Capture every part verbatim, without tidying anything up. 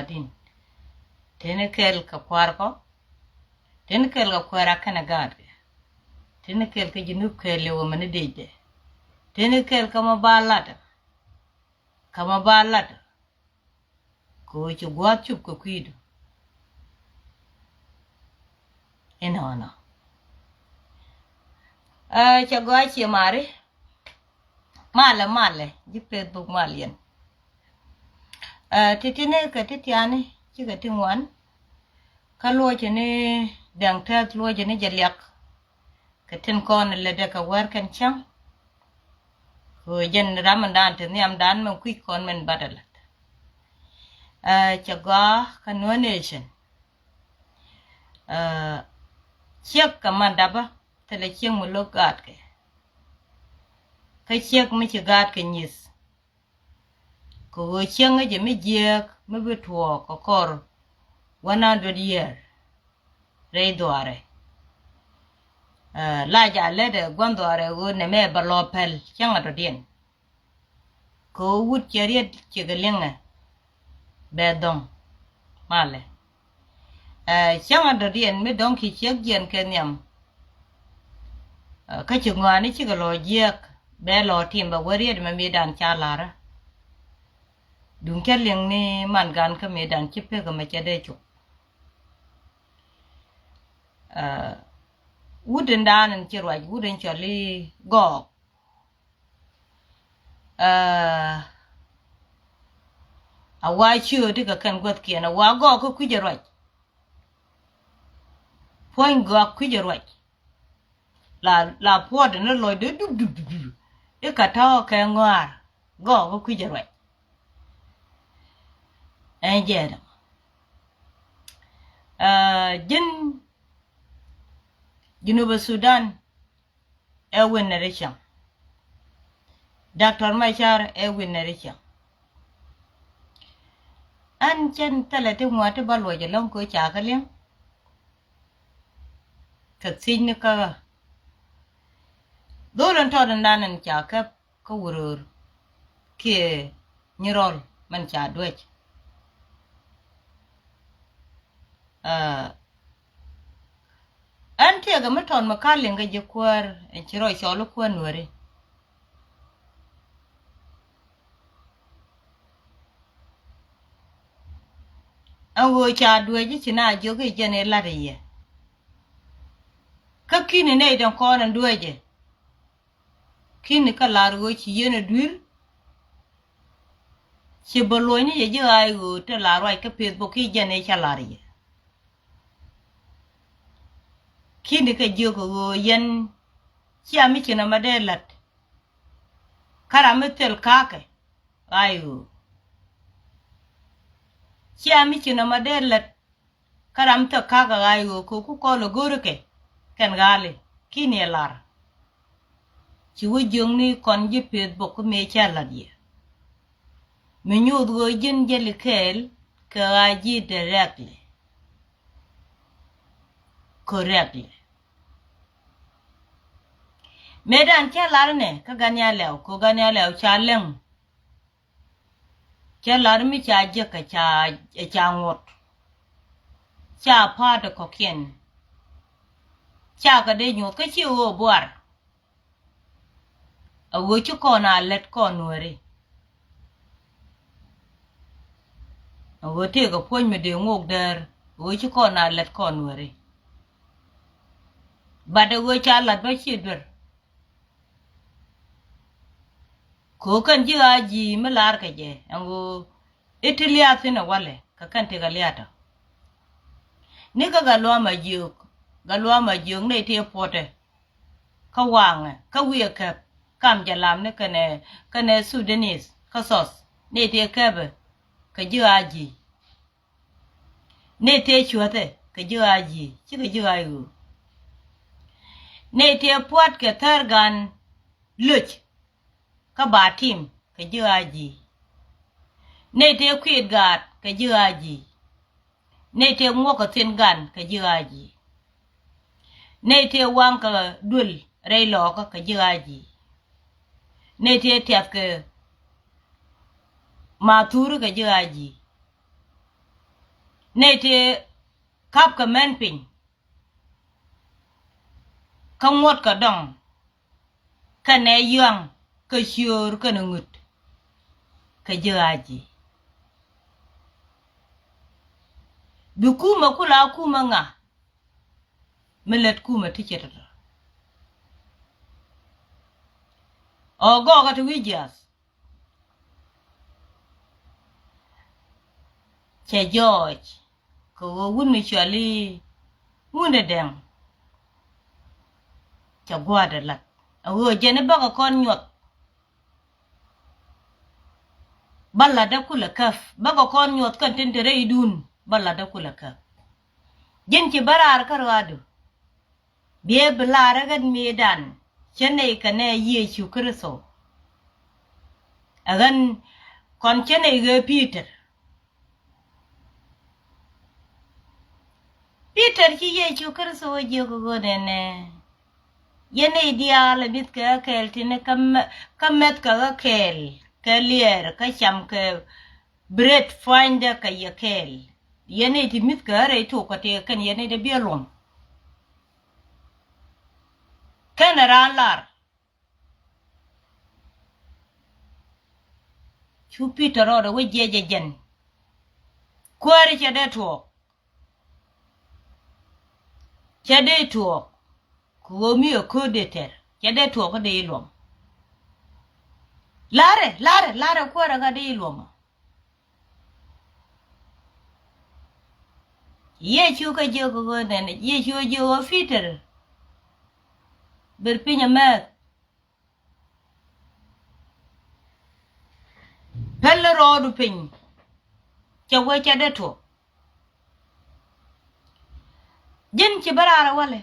Tin. Teni kɛl kɛ kua̱r kɔ. Teni kɛl kɛ kuɛɛr a kɛnɛ gaatkɛ. Teni kɛl kɛ Junub kɛɛl i̱ wä mɛni dëcdɛ. Teni kɛl kɛ mɔ ba lat. Kɛ mɔ ba lat. Kɛ ɣöö ci gua̱a̱th cup kɛ kui̱du. Inɔnɔ. Ɛ, cɛ gɔaa cie mari. Malɛ, malɛ ji̱ Facebook mal yɛn. Ɛ, ti̱ti̱ni kɛ ti̱ti̱ani cikɛ ti ŋuan. Kä luɔcɛ ni dɛŋ tɛth luɔcɛ ni jɛ liak. Kɛ tin kɔn lɛ dɛ kɛ wɛr kɛn cäŋ. Kɛ jɛn ramdan ti nhiamdan mɛn kui̱c kɔn mɛn batɛ lat. Ɛ, cɛ gɔaa kä Nuer Nation. Ɛ, ciek kɛ man dapä thilɛ ciek mi lo̱k gaatkɛ. Kä ciek mi ci gaatkɛ nyith. Kɛ ɣöö cieŋä jɛ mi jiääk mi bi tuɔɔk kɛ kɔr one hundred year rɛy dhuaarɛ. Ɛ, la ja lät ɛ gua̱n dhuaarɛ ɣöö nɛmɛ bɛ lɔ pɛl cäŋ a dɔ̱diɛn. Kɛ ɣöö wut cɛ riet cikɛ liŋɛ bɛ dhɔ̱ŋ malɛ. Ɛ, cäŋ a dɔ̱diɛn mi dɔ̱ŋ ci ciek jiɛn kɛ nhiam. Ɛ, kä ci ŋɔaani cikɛ lɔ jiɛk bɛ lɔ tim bɛ wä riet mɛ mi dan ca la̱rä. Duŋ cä liŋ ni man gan kä mëëdan ci pek ɛmɛ cɛ dee cop. Ɛ, wut in daan in ci ruac wut in cɔl i̱ Gɔɔk. Ɛ, a wa ciö ti kɛ kɛn guäthkiɛn a wa Gɔɔk kä kui̱c ɛ ruac. Puɔ̱ny Gɔɔk kui̱c ɛ ruac. La, la puɔt ni lɔcdɛ dup dup dup dup. I̱ ka tɔ̱ kɛ ŋɔaar Gɔɔk kä kui̱c ɛ ruac. Ɛn jɛɛdɛ. Ɛ, ji̱n Junubä Sudan ɛ wi̱n nɛ ri cäŋ. Doctor Machar ɛ wi̱n nɛ ri cäŋ. Ɛn cɛn thilɛ ti ŋua̱t ti ba luɔc ɛlɔ̱ŋ kɛ ca kä liŋ. Kɛ thiecni kä ɣä. Dhol in tɔt in dan in ca käp kä wuröör kiɛ nyirɔl mɛn ca duec. Aa, ɛn tiɛɛkɛ mi tɔt mi ka liŋ kɛ ji̱ kuäär in ci rɔ cɔl i̱ kuäär Nuääri. Ɛn ɣöö ca dueec i̱ ci na jiök i̱ jɛn i̱ la̱t i̱ yɛ. Kä ki̱ni nɛy den kɔn ɛn dueecɛ. Ki̱ni kä la̱r ɣöö ci yɛn ɛ dui̱r. Ci bä luɔ̱nyni jɛ ji̱ ɣaac ɣöö te la ruac kä Facebook i̱ jɛn i̱ cä la̱r yɛ. Ki̱ni kɛ jiök ɣöö yɛn cia mi ci nɔmɔ dee la̱t. Kä ram mi thil ka̱a̱kɛ ɣaac ɣöö cia mi ci nɔmɔ dee la̱t. Kä ram thil ka̱a̱kɛ ɣaac ɣöö kɛ ku kɔl ɛ go̱o̱rikɛ kɛn ɣa̱li ki̱ni ɛ la̱r. Ci wä jiökni kɔn ji̱ Facebook kä mëë cä la̱t yɛ. Mi nyuuth ɣöö ji̱n jäli kɛɛl kɛ ɣaac ji̱ directly. Correctly. Mëëdan cä la̱r nɛ kä Ganial Lɛw kɛ Ganial Lɛw ca läŋ. Cä la̱r mi ca jek ɛ ca, ɛ ca ŋuɔ̱t. Ca pa̱a̱t ɛ kɔ̱kiɛn. Ca kɛ dee nyuɔ̱th kä ci ɣöö buar. A ɣöö ci kɔn a lät kɔn Nuääri. A ɣöö tëëkɛ puɔ̱ny mi dee ŋok däär a ɣöö ci kɔn a lät kɔn Nuääri. Bat a ɣöö ca la̱t bä ci duer. Kɛ ɣöö kɛn ji̱ ɣaac ji̱ mi la̱r kɛ jɛ ɛn ɣöö i̱ ti lia̱a̱ thi̱n ɛ walɛ kɛ kɛn tëëkɛ lia̱a̱ tɔ. Ni kä Gatluak Majiök, Gatluak Majiök nɛy tëë puɔtɛ. Kä waŋɛ kä wi̱i̱ ɛ käp kam jɛ lamni kɛnɛ, kɛnɛ Sudanese kä South nɛy tëë käpɛ kɛ ji̱ ɣaac ji̱. Nɛy tëë cuäthɛ kɛ ji̱ ɣaac ji̱ cikɛ ji̱ ɣaac ɣöö. Nɛy tëë pua̱t kɛ thär gan loc kä ba tim kɛ ji̱ ɣaac ji̱. Nɛy tëë kui̱t gaat kɛ ji̱ ɣaac ji̱. Nɛy tëë ŋuɔ̱k kɛ thi̱n gan kɛ ji̱ ɣaac ji̱. Nɛy tëë waŋ kɛ duël rɛy lɔɔkä kɛ ji̱ ɣaac ji̱. Nɛy tëë tiath kɛ ma thuuri kɛ ji̱ ɣaac ji̱. Nɛy ti ka̱pkɛ män piny, kä ŋuɔ̱tkɛ dɔŋ, kɛnɛ yuaŋ, kɛ ciöör kɛnɛ ŋut, kɛ ji̱ ɣaaci. Bi kumɛ kula kumɛ ŋa? Mi lät kumɛ ti cɛ tɔ̱tɔ̱. Ɔ gɔɔkä ti wi̱i̱ jiath. Cɛ jɔɔc kɛ ɣöö wut mi cɔal i̱ Ŋundɛ Dɛŋ. Cɛ gua̱a̱tdɛ lat a ɣöö jɛn i̱ bäkɛ kɔn nyuɔth. Bä latdä kulɛ käp, bäkɛ kɔn nyuɔth kɛn tin te rɛydun, bä latdä kulɛ käp. Ji̱n ci bä raar kä ruaadu. Biɛ bi lar ɛ ɣän mëëdan cä nɛy kɛ nɛ Yecu Kritho. Ɛ ɣän kɔn cä nɛy ɣöö Pi̱tɛr. Pi̱tɛr ci Yecu Kritho wä jiök ɣöö nɛnɛ, yɛn nɛy diaal ɛ mi̱th kɛ ɣä kɛɛl tini kä mɛ-, kä mɛth kɛ ɣä kɛɛl, kɛ liɛɛr, kä cam kɛ bret puanydä kɛ yɛ kɛɛl. Yɛn nɛy ti mi̱th kɛ ɣä rɛy tok kä tëë kɛn yɛn nɛy dee biɛ luɔ̱m. Kɛn ɛ raan lar. Cu Pi̱tɛr rɔɔdɛ wä jiɛc ɛ jɛn. Kuääri cɛ dee tuɔɔk. Cɛ dee tuɔɔk. Kɛ ɣöö mi ɛ ko̱o̱t dee tɛr. Cɛ dee tuɔɔk kä dee i̱ luɔ̱m. La̱rɛ, la̱rɛ, la̱rɛ kuäärä kä dee i̱ luɔ̱m. Yecu kä jiök kä ɣöö nɛn, Yecu ɛ jiök ɣöö Pi̱tɛr. Ber piny ɛ mɛth. Päl rɔɔdu piny. Cɛ wee cɛ dee tuɔɔk. Ji̱n ci bä raar ɛ walɛ.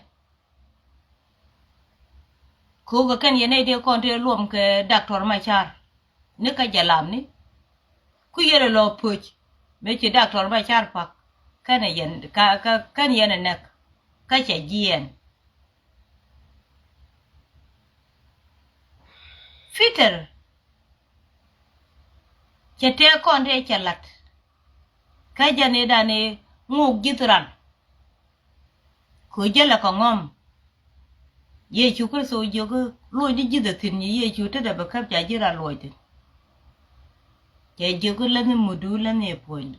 Ko̱o̱kä kɛn yɛn nɛy dee kɔn tëë luɔm kɛ Daktɔr Macar. Ni kä jɛ lamni. Ku yɛn ɛ lɔ pöc. Mëë ci Daktɔr Macar pak. Kɛn ɛ yɛn, ka, ka, kɛn yɛn ɛ nɛk. Kä cɛ jiɛɛn. Pi̱tɛr. Cɛ tëë kɔn tëë cɛ la̱t. Kä jɛn i̱dan i̱ ŋuk ji̱th ran. Kɛ ɣöö jälɛ kɛ ŋɔ̱m. Yecu Kritho jiök i̱ luɔcdä ji̱th ɛ thi̱n nyi Yecu tetdɛ bi käp ca ji̱ ran luɔc thi̱n. Cɛ jiök i̱ läthni mutdu läthni ɛ puɔ̱nydu.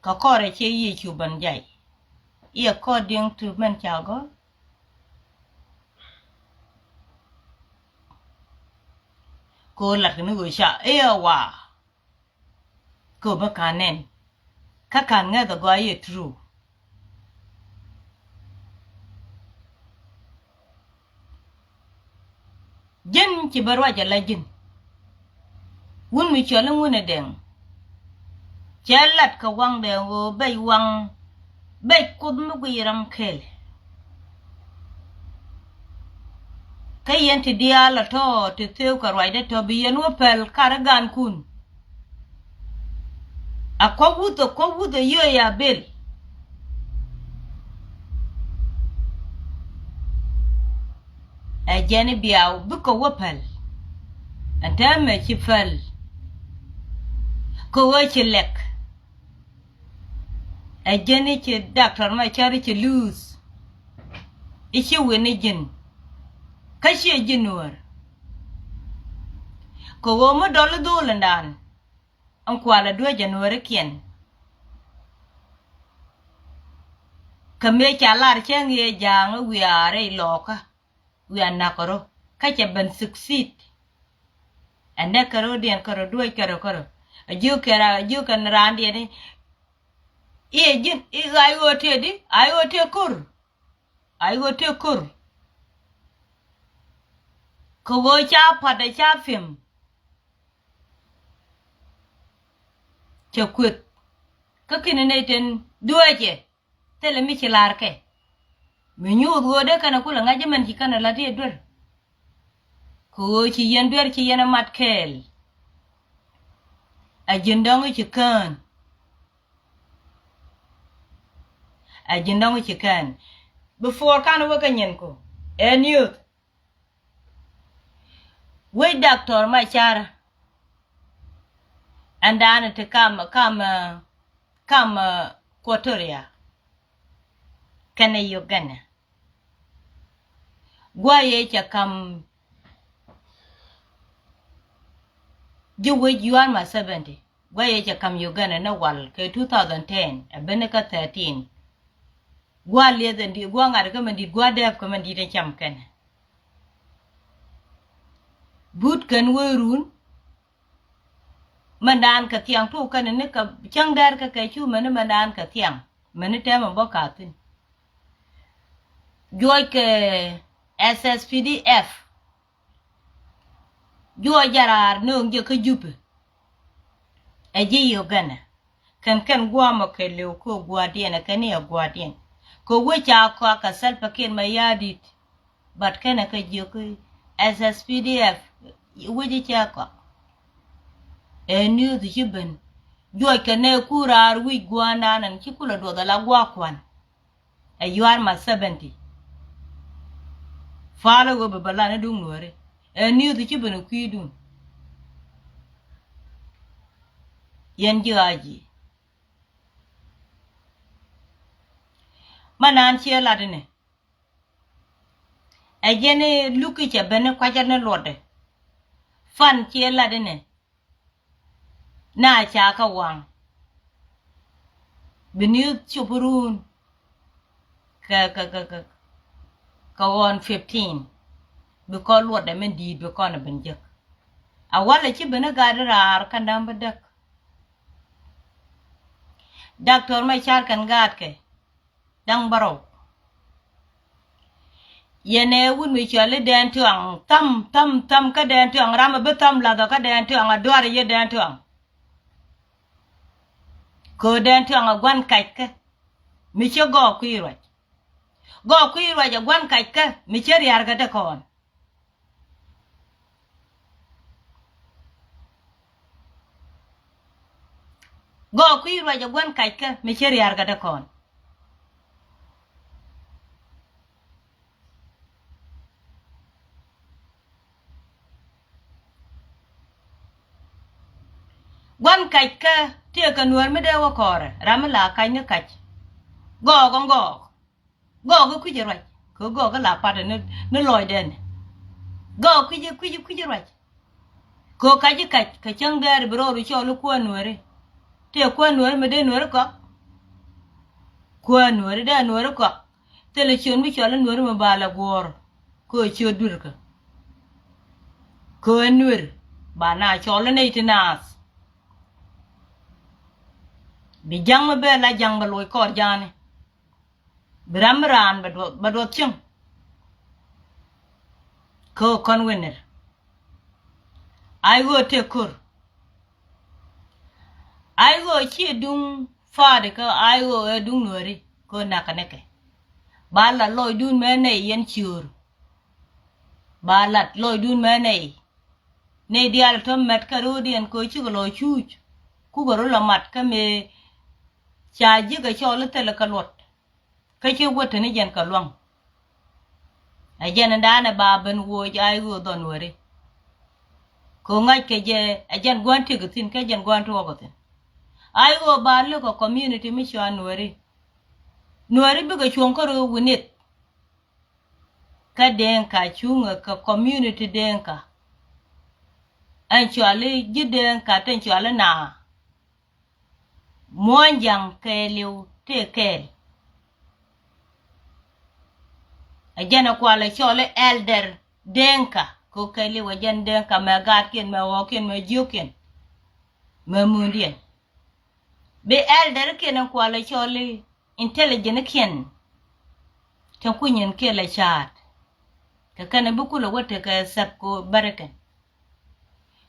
Kɛ kɔrɛ ciɛ Yecu ben jay. I̱ according to mɛn ca gɔ̱r. Kɛ ɣöö latkɛ ni ɣöö ca i̱ ɛ wa. Kɛ ɣöö bä ka̱n nɛn. Kä ka̱n ŋäth ɛ gɔaa i̱ ɛ true. Ji̱n ci bä ruac ala ji̱n. Wun mi cɔl i̱ Ŋundɛ Dɛŋ. Cɛ lat kɛ waŋdɛ ɣöö bɛc waŋ, bɛc Kuoth mi guic ram kɛl. Kä yɛn ti diaal a tɔ̱ ti thëëu kɛ ruacdä tɔ̱ bi yɛn wä päl karɛ gankun. A kuɔk wuth, a kuɔk wuth a yio̱o̱ ya bil. Ɛ jɛn i̱ biaw bikɛ wä päl. Ɛn täämɛ ci päl. Kɛ ɣöö ci lɛk. Ɛ jɛn i̱ ci Daktɔr Macar i̱ ci luuth. I̱ ci win i̱ ji̱n. Kä ciɛ ji̱n nuäär. Kɛ ɣöö mi dɔl i̱ dho̱o̱l indan. Ɛn kualɛ duecɛ nuäärikiɛn. Kä mëë ca lar cäŋ yɛ ja̱a̱ŋ i̱ wiaa rɛy lɔɔkä. Wiaa na̱k kärö. Kä cɛ ben succeed. Ɛ nɛk kärö diɛn kärö duec kärö kärö. A jiök kɛ ra, a jiök kɛn raandiɛn i̱. I̱ ɛ ji̱n, i̱ ɣa̱c ɣöö tëë di, a ɣöö tëë ko̱r. A ɣöö tëë ko̱r. Kɛ ɣöö ca pa̱t ɛ ca pi̱em. Cɛ kueth. Kä ki̱ni nɛy ten dueecɛ. Thilɛ mi ci lar kɛ. Mi nyuuth ɣöö dee kɛn ɛ kulɛ ŋa̱c jɛ mɛn ci kɛn ɛ la̱t i̱ ɛ duer. Kɛ ɣöö ci yɛn duer ci yɛn ɛ mat kɛɛl. Ɛ ji̱n dɔ̱ŋ i̱ ci kään. Ɛ ji̱n dɔ̱ŋ i̱ ci kään. Before kan wä kɛ nyin ku. Ɛ news. Wec Daktɔr Macar. Ɛn da̱a̱n ti kam, kam, kam Equatoria kɛnɛ Uganda. Gua̱a̱ yɛ cɛ kam ji̱ wec yua̱a̱r ma seventy. Gua̱a̱ yɛ cɛ kam Uganda ni wal kɛ two thousand ten ɛ ben kä thirteen. Gua̱a̱ lieth ɛn di̱t, gua̱a̱ ŋa̱t kä mɛn di̱t, gua̱a̱ dɛɛp kä mɛn di̱t ɛn cam kɛnɛ. But kɛn wee run. Mɛn daan kɛ thiaŋ tuk kɛn ni kɛ cäŋ dɛr kɛ kɛ cu mɛn ni mɛn daan kɛ thiaŋ mɛn ni tɛmɛ bä ka thi̱n. Juɔc kɛ S S P D F. Juɔc jɛ raar nööŋ jɛ kä Jupɛ. Ɛ ji̱ Uganda. Kɛn kɛn guamɔ kɛ liw kä gua̱a̱diɛn ɛ kɛn ni ɛ gua̱a̱diɛn. Kɛ wec ca kɔak kɛ Salva Kiir Mayardit. But kɛnɛ kɛ jiök i̱ S S P D F wec i̱ cɛ kɔak. Ɛ news ci ben. Juɔc kɛ nɛ ku raar wi̱c gua̱a̱ndan ɛn ci kulɛ duɔth ala gua̱a̱ kuan. Ɛ yuaar ma seventy. Fa̱a̱lä ɣöö bɛ bɛ lan i̱ duŋ nuääri. Ɛ news ci ben ɛ kui̱dun. Yɛn ji̱ ɣaac ji̱. Ma naan ciɛ lat inɛ. Ɛ jɛn i̱ luki cɛ ben i̱ kuacä ni luɔtdɛ. Fan ciɛ lat inɛ. Na ca kä waŋ. Bi ni cop run. Kɛ, kɛ, kɛ, kɛ, kɛ ɣɔn fifteen. Bi kɔn luɔtdɛ min di̱i̱t bi kɔn ɛ ben jek. A walɛ ci ben i̱ gat i̱ raar kä nam bi däk. Doctor Machar kɛn gaatkɛ da̱ŋ bärɔw. Yɛn ɛ wut mi cɔal i̱ Dɛn Tuaŋ, tham, tham, tham kä Dɛn Tuaŋ, ram ɛ bi tham lathɔ kä Dɛn Tuaŋ, a duar i̱ yɛ Dɛn Tuaŋ. Kɛ ɣöö Dɛn Tuaŋ ɛ gua̱n kac kä mi cä gɔɔk kui̱ ruac. Gɔɔk kui̱ ruac ɛ gua̱n kac kä mi cä ria̱r kɛ däkɔɔn. Gɔɔk kui̱ ruac ɛ gua̱n kac kä mi cä ria̱r kɛ däkɔɔn. Gua̱n kac kä tëëkɛ nuäär mi dee wä kɔɔrɛ ram mi la kac ni kac. Gɔɔk ɛ gɔɔk. Gɔɔk kä kui̱c ruac kɛ gɔɔk kä la patɛ ni, ni lɔcdɛn. Gɔɔk kui̱c, kui̱c, kui̱c ruac. Kɛ kac i̱ kac kɛ cäŋ dɛɛr bi rɔɔdu cɔɔl i̱ kuäär nuääri. Tëë kuäär nuääri mi dee nuääri kɔak. Kuäär nuääri dee nuääri kɔak. Thilɛ ciöt mi cɔl i̱ nuääri mi ba lɛ guɔ̱ɔ̱r. Kɛ ciöt duerkä. Kɛ nuer ba na cɔl i̱ nɛy ti naath. Bi ja̱ŋ mi bɛ la ja̱ŋ bɛ loc kɔɔr ja̱a̱ni. Bi ram mi raan bɛ duɔth, bɛ duɔth cieŋ. Kä kɔn wä nɛr. Ay ɣöö tëë ko̱r. Ay ɣöö ciɛ duŋ fa̱a̱di kä ay ɣöö ɛ duŋ nuääri kä nakä nikɛ. Ba lat lɔcdun mɛ nɛy yɛn ciöör. Ba lat lɔcdun mɛ nɛy. Nɛy diaal tɔ̱ mɛt kä ro̱o̱diɛn kɛ ɣöö cikɛ lɔ cuuc. Kukɛ rɔ lɔ mat kä mëë ca ji̱ kɛ cɔɔl i̱ thilɛ kɛ luɔt. Kä ci wä te ni jɛn kɛ lua̱ŋ. Ɛ jɛn in daanɛ ba ben woc ay ɣöö dhɔ nuääri. Kɛ ŋa̱c kɛ jɛ ɛ jɛn gua̱n tëk thi̱n kä jɛn gua̱n tuɔɔk thi̱n. Ay ɣöö ba lök kɛ community mi cɔal nuääri. Nuääri bikɛ cuɔ̱ŋ kä röö wi̱nith. Kä Dëëŋka cuŋä kɛ community Dëëŋka. Ɛn cɔal i̱ ji̱ Dëëŋka te cɔal i̱ naa. Muɔ̱ɔ̱ŋja̱ŋ kɛɛliw tëë kɛɛl. Ɛ jɛn ɛ kualɛ cɔl i̱ elder Dëëŋka kɛ kɛɛliw ɛ jɛn Dëëŋka mɛ gaatkiɛn mɛ ɣɔɔkiɛn mɛ jiökiɛn. Mɛ muundiɛn. Bi elderkiɛn ɛ kualɛ cɔl i̱ intelligentkiɛn. Te kunyinkiɛn lɛ caat. Kɛ kɛn ɛ bi kulɛ wä tekɛ thɛp kɛ bärikɛn.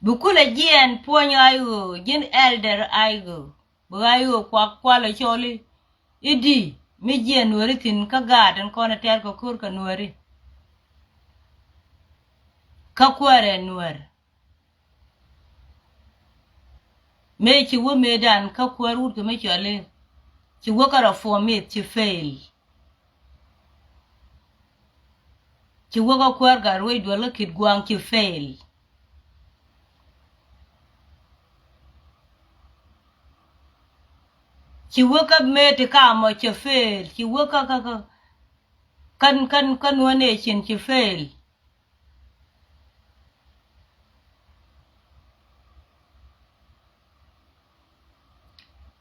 Bi kulɛ jiɛɛn puɔ̱ny ay ɣöö ji̱n elder ay ɣöö bi ay ɣöö kuak kualɛ cɔl i̱ i̱di mi jiɛɛn nuääri thi̱n kä gaat in kɔn ɛ tɛ̈r kɛ ko̱r kɛ nuääri. Kä kuäärɛ nuäär. Mëë ci wä mëëdan kä kuäär wut kɛ mi cɔal i̱ ci wä kä reformist ci fail. Ci wä kä kuäär gat ruec duel kä ki̱t gua̱a̱ŋ ci fail. Ci wä kä mëë ti kamɔ cɛ fail, ci wä kä kä kä kän kän kän wä nɛ cin ci fail.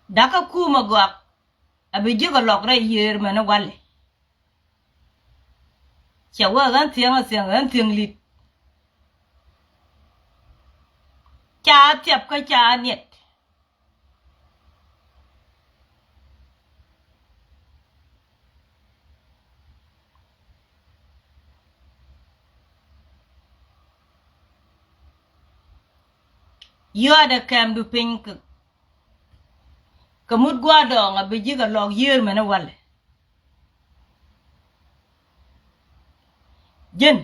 Dakä kumä gɔak a bi ji̱ kɛ lɔk rɛy yiëër mɛn walɛ. Cɛ wä ɣän thiäŋ a thiäŋ ɣän thiäŋ lit. Ca thiap kä ca niet. Yɔaatdɛ kɛmdu piny kɛ, kɛ mut gua̱a̱r dɔɔŋ a bi ji̱ kɛ lɔk yiër mɛn walɛ. Jɛn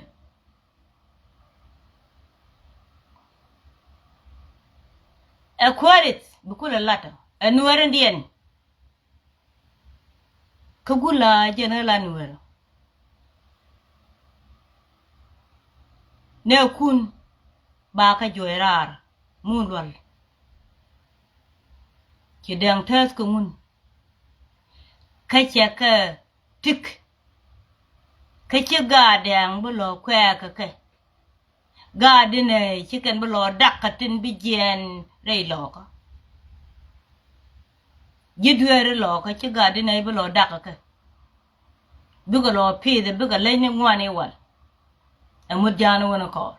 ɛ kuäärith bi kulɛ lat ɛ nuɛɛrindiɛn. Kä gula jɛn ɛ la nuɛɛr nɛ kun ba kä juɔc raar mun lual. Ci dɛŋ tɛth kä ŋun kä cɛ kɛ tik kä ci gaat dɛŋ bi lɔ kuɛɛk kɛ kɛ. Gaat di nɛ ci kɛn bi lɔ dak kä tin bi jiɛn rɛy lɔkä. Ji̱ dueeri lɔkä ci gaat di nɛ bi lɔ dak kä kɛ. Bikɛ lɔ pith bikɛ leny ni ŋuan i̱ wal. Ɛ mut ja̱a̱n wän kɔɔr.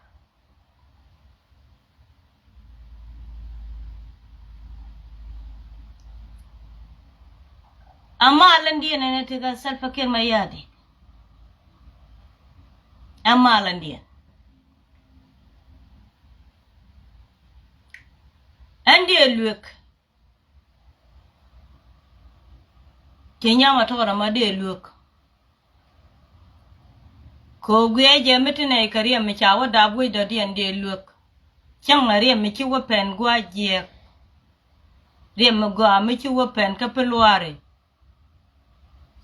Amal in diɛn ɛn ɛ ti kä Salva Kiir Mayardit. Amal in diɛn ɛn diɛ luek. Ci nyam a tɔɔr ama dee luek. Kɛ ɣöö guiɛ jɛ mi ti nɛy kɛ riɛm mi ca wä dap wec dɔ̱diɛn dee luek. Cäŋ a riɛm mi ci wä pɛn gua̱a̱c jiɛɛk. Riɛm mi gɔaa mi ci wä pɛn kä pi luaari.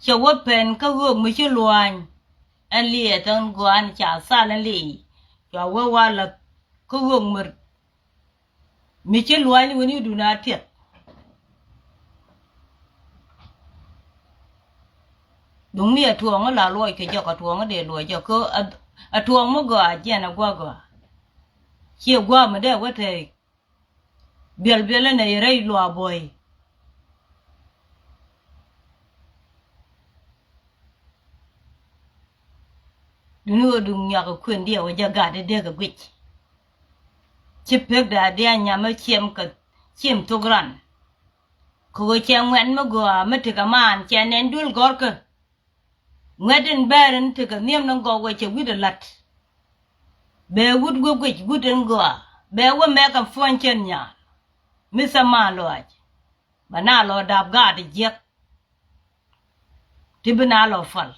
Cɛ wä pɛn kä ɣöök mi ci luaany. Ɛn liɛɛth ɛn gɔaa ɛn ca thal ɛn liɛɛc cua wä wa la̱th kä ɣöök mi mi ci lua̱ny wen i̱ dun a tiɛth. Duŋni a tuɔɔŋ la luɔc kɛ jɔk a tuɔɔŋ dee luɔc jɔk kä a tuɔɔŋ mi gɔaa jiɛn a gua̱ gɔaa. Ciɛ gua̱ mi dee wä te biɛl biɛl ɛn a yɛ rɛy luaak buɔy. Duni ɣöö duŋ nyuak kɛ kuën diɛ wä jɛ gat di dee kɛ guic. Ci pek daa diɛ nyam ɛ ciɛm kɛ ciɛm thok ran. Kɛ ɣöö cɛ ŋuɛ̈t mi gɔaa mi tekɛ maan cɛ nɛn duel gɔrkä. Ŋuɛ̈t in bɛɛr in tekɛ nhiam ni gɔw wä cɛ wi̱t ɛ la̱t. Bɛ wut wä guic wut in gɔaa bɛ wä mɛk ɛn puɔ̱ny cɛn nyaal. Mi thɛ maan lɔaac bɛ na lɔ dap gaat jiɛk. Ti bi na lɔ pal.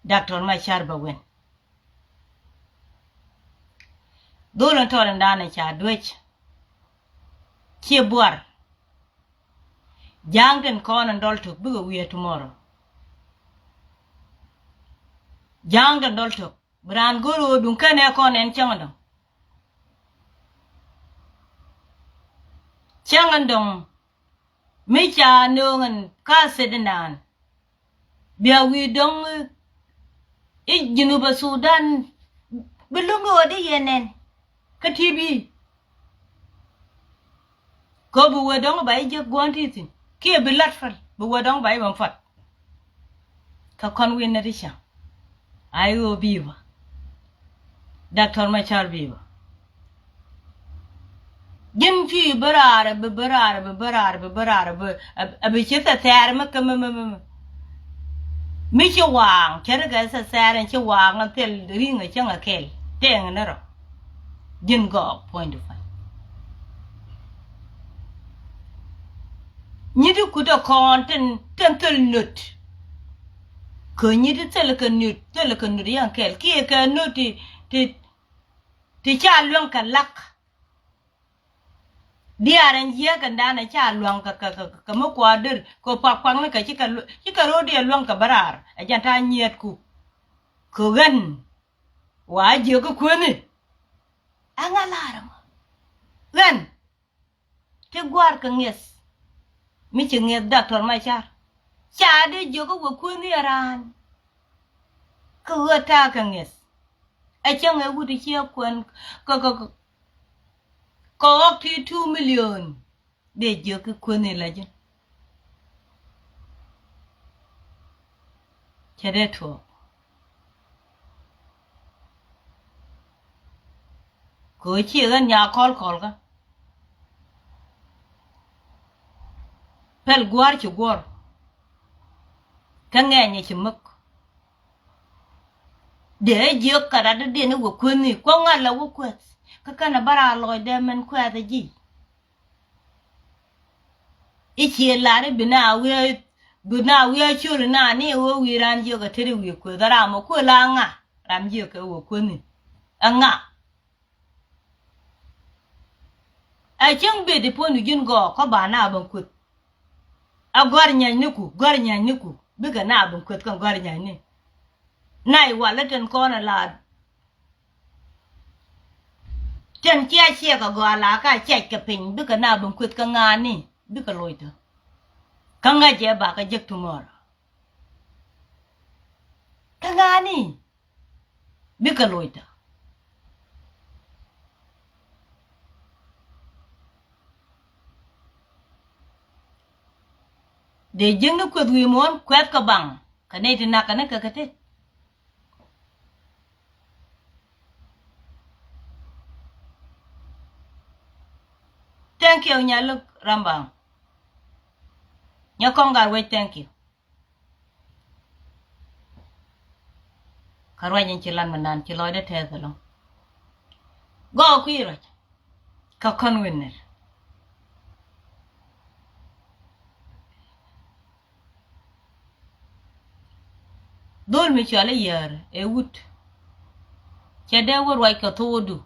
Doctor Machar bɛ wen. Dhol in tɔt in dan in ca duec. Ciɛ buar. Ja̱a̱ŋ tin kɔn in dɔl tok bikɛ wiɛ tomorrow. Ja̱a̱ŋ tin dɔl tok. Bi raan go̱r ɣöö duŋ kɛn ɛ kɔn ɛn cäŋ dɔ̱ŋ. Cäŋ dɔ̱ŋ mi ca nööŋ ɛn ka thit inan. Bia wi̱i̱ dɔ̱ŋ i̱ Jinuba Sudan bi luŋ ɣöö di yɛn nɛn kä T V. Kä bi wee dɔ̱ŋ ba i̱ jiäk gua̱n ti thi̱n kiɛ bi lat päl bi wee dɔ̱ŋ ba i̱ bä pua̱t. Kä kɔn wi̱n nɛ ti cäŋ a i̱ ɣöö bi̱i̱ bä. Doctor Machar bi̱i̱ bä. Ji̱n cuc bi raar bi bi raar bi bi raar bi bi raar bi a bi ci thɛthɛɛr mi kä mi mi mi mi. Mi ci waaŋ cärikɛ thɛthɛɛr ɛn ci waaŋ ɛn thil ri̱ŋ ɛ cäŋ ɛ kɛl tɛɛŋ ni rɔ. Ji̱n gɔɔk puɔ̱ny di pua̱ny. Nyi ti kut ɛ kɔn tin tin thil nöt. Kä nyi ti thil kɛ nöt thil kɛ nöt yan kɛl kiɛ kɛ nöt ti ti ti ca luäŋ kɛ lak. Diaar ɛn jiääk ɛn dan ɛ ca luäŋ kɛ kɛ kɛ kɛ mi kua der kɛ pak pak ni kɛ ci kɛ lu- ci kɛ ro̱o̱ diɛ luäŋ kɛ bä raar ɛ jan ta̱a̱ nyiɛɛtku. Kɛ ɣän Wa jiök kä kuäni. Ɛŋa lar ɛmɔ? Ɣän ti gua̱a̱r kɛ ŋi̱eth. Mi ci ŋi̱eth Doctor Macar, ca dee jiök kä wä kuäni ɛ raan. Kä ɣöö ta̱a̱ kɛ ŋi̱eth. Ɛ cäŋ ɛ wut i̱ ciɛ kuɛn kä, kä, kä, kä ɣɔk ti two million. Dee jiök kä kuäni la ji̱n. Cɛ dee tuɔɔk. Kɛ ɣöö ciɛ ɣän nya kɔl kɔl kä. Pɛl gua̱a̱r ci guɔ̱r. Kä ŋɛɛnyɛ ci mäk. Dee jiök kɛ rat dee ni wä kuäni kuɔŋ ŋa̱l la wä kuɛth. Kä kɛn a bä raa lɔcdɛ mɛn kuɛth a ji̱. I̱ ciɛ lar i̱ bi na wiee, bi na wiee col inan i̱ ɣöö wi̱i̱ raan jiök a tet i̱ wi̱i̱ kueth a ram ɔ kuël a ŋa. Ram jiök kɛ wä kueth ni a ŋa. A cäŋ bet i̱ puɔ̱n i̱ ji̱n gɔɔk kä ba na bä kueth. A gɔ̱a̱r nyany ni ku, gɔ̱a̱r nyany ni ku bikɛ na bä kueth kä gɔ̱a̱r nyany ni. Na i̱ walä tin kɔn a lar. Tɛn cia ciɛ kɛ gɔaa la ka ciac kɛ piny bikɛ na bi kueth kä ŋa̱a̱ni bikɛ loc tɔ. Kä ŋa̱c jɛ ba kɛ jek tumɔrɔ. Kä ŋa̱a̱ni bikɛ loc tɔ. Dee jiäkni kueth wi̱i̱ muɔ̱ɔ̱n kuɛth kɛ baŋ kɛ nɛy ti nak kɛ ni kɛ kɛ tet. Thank you, Nyaluk Rambang. Nyɛ kɔŋ gat wec, thank you. Kä ruac in ci lat mi nan ci lɔcdä tɛth ɛlɔŋ. Gɔɔ kui̱ ruac. Kä kɔn wi̱n nɛr. Dhol mi cɔal i̱ Yäär ɛ wut. Cɛ dee wä ruac kɛ thokdu.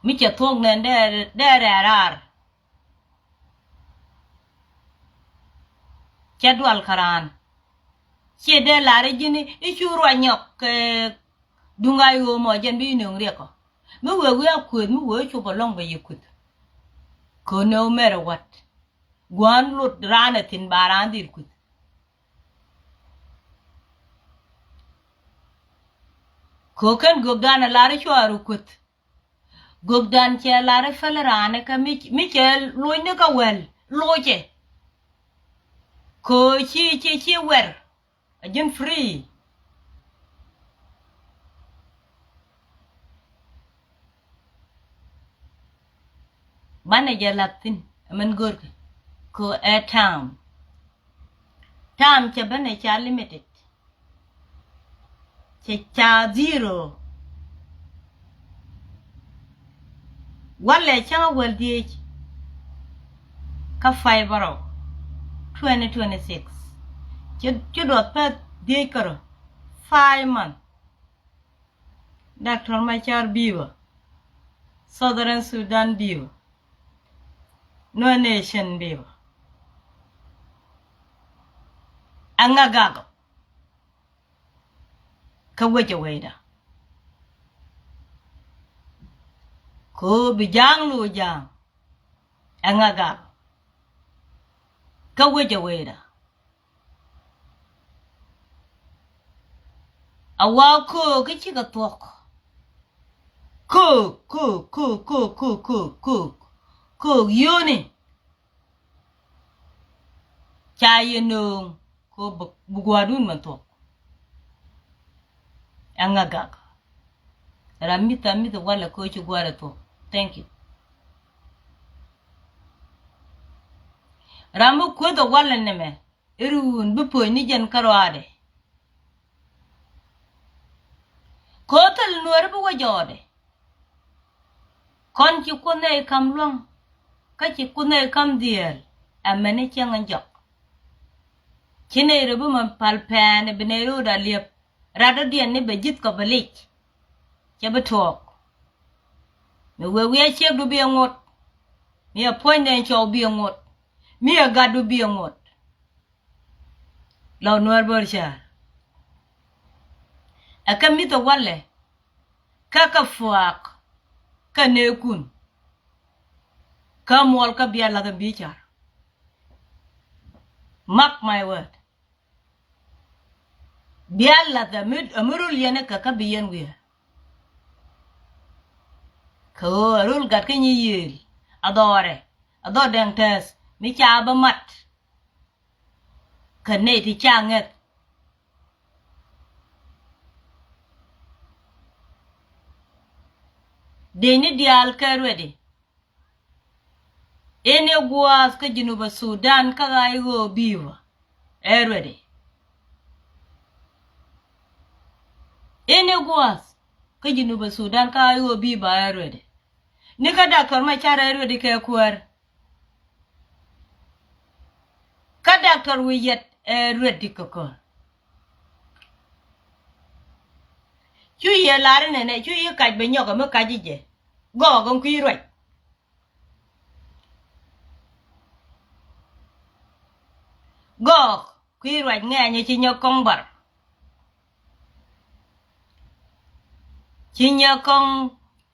Mi cɛ thuɔ̱k nɛn dee, dee rɛɛr raar. Cɛ dual kä raan. Ciɛ dee lar i̱ ji̱n i̱ cu ruac nyɔk kɛ duŋ a yo̱o̱mɔ jɛn bi nööŋ riɛk ɔ. Mi wee wi̱i̱ a kuëth mi wee cop ɛlɔ̱ŋ bɛ yɛ kuëth. Kɛ nɛ wä mɛr ɛ wa̱t. Gua̱a̱n lot raan ɛ thi̱n ba raan dhil kuëth. Kɛ kɛn gökdan ɛ lar i̱ cuaar ɛ kuëth. Gökdan cɛ lar i̱ päl raan ɛ kä mi, mi cɛ locni kä wäl locɛ. Kɛ ci, ci, ci wɛr. A ji̱n free. Banɛ jɛ lath thi̱n ɛmɛn görkɛ kɛ ɛ time. Time cɛ banɛ ca limited. Cɛ ca zero. Walɛ cäŋ a wäl dhieec. Kä five bärɔw twenty twenty six. Ci, ci duɔth pɛth dhieec kärɔ̱. Five month. Doctor Machar biba. Southern Sudan biba. Nuer Nation biba. Ɛŋa gak ɔ. Kä wecɛ wecda. Kɛ ɣöö bi ja̱a̱ŋ lo̱o̱ ja̱a̱ŋ. Ɛŋa gak ɔ. Kä wecɛ wecda. A wa köök kä cikɛ thuɔ̱k. Köök, köök, köök, köök, köök, köök, köök. Köök yio̱o̱ni. Ca yɛ nööŋ kɛ ɣöö bi, bi gua̱a̱rdun mɛ thuɔ̱k. Ɛŋa gak. Ram mi̱th a mi̱th walɛ kɛ ɣöö ci gua̱a̱r ɛ thuɔ̱k. Thank you. Ram mi kueth ɛ walɛ nɛmɛ. Irun bi puɔ̱ny ni jɛn kärɔaadɛ. Kɛ ɣöö thil nuääri bi wä jɔɔdɛ. Kɔn ci Kuoth nɛy ka̱m luäŋ kä ci Kuoth nɛy ka̱m dhieel. Ɛmɛni cäŋ in jɔk. Ci nɛy rɔ bi mɔ pal pɛɛni bi nɛy rɔɔdɛ a liɛp. Rat dɔ̱diɛn ni bɛ ji̱th kɔ bɛ lic. Cɛ bi tuɔɔk. Mi wee wi̱i̱ a ciekdu bi ɛ ŋot. Mi ɛ puɔ̱nydɛ in cɔw bi ɛ ŋot. Mi ɛ gatdu bi ɛ ŋot. Lɔ Nuäär bär cäär. Ɛ kä mi̱th ɛ walɛ. Kä kɛ puaak kä nëëkun. Kä muɔl kä bia lath ɛn bi car. Mark my word. Bia lath ɛmi, ɛmi rul yɛn ɛ kɛ kä bi yɛn wiee. Kɛ ɣöö ɛ rul gat kä nyi yiëël a dhɔrɛ a dhɔr dɛŋ tɛth mi ca bä mat. Kɛ nɛy ti ca ŋäth. Dëëcni diaal kɛ ruɛdi. Ini gua̱a̱th kä Junub Sudan kä ɣa̱c ɣöö bi̱i̱ bä ɛ ruɛdi. Ini gua̱a̱th kä Junub Sudan kä ɣa̱c ɣöö bi̱i̱ bä ɛ ruɛdi. Ni kä Doctor Machar ɛ ruɛdi kɛ kuäär. Kä Doctor Wi̱i̱ Yɛt ɛ ruɛdi kɛ kɔr. Cu yɛ lar inɛnɛ cu yi kac bɛ nyɔk ɛmɛ kac i̱ jɛ. Gɔɔk ɛn kui̱ ruac. Gɔɔk kui̱ ruac ŋɛɛnyɛ ci nyɛ kɔŋ bar. Ci nyɛ kɔŋ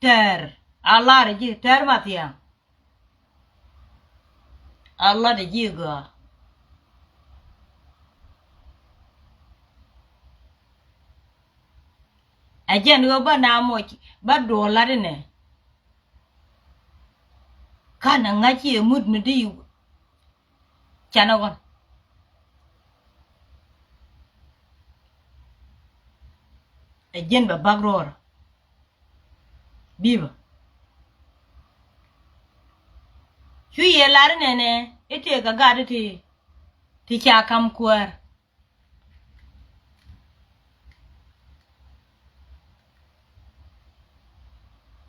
tɛɛr a lar ji̱ tɛɛr ma thia̱a̱ŋ. A lat ji̱ gɔaa. Ɛ jɛn ɣöö bä na moc bä duɔl lat inɛ. Kanɛ ŋa̱c i̱ ɛ mut mi di canɛ ɣɔn. Ɛ ji̱n bɛ bak ruɔɔr. Bipä. Cu yɛ lar inɛnɛ i̱ tëëkɛ gat i̱ ti ti ca ka̱m kuäär.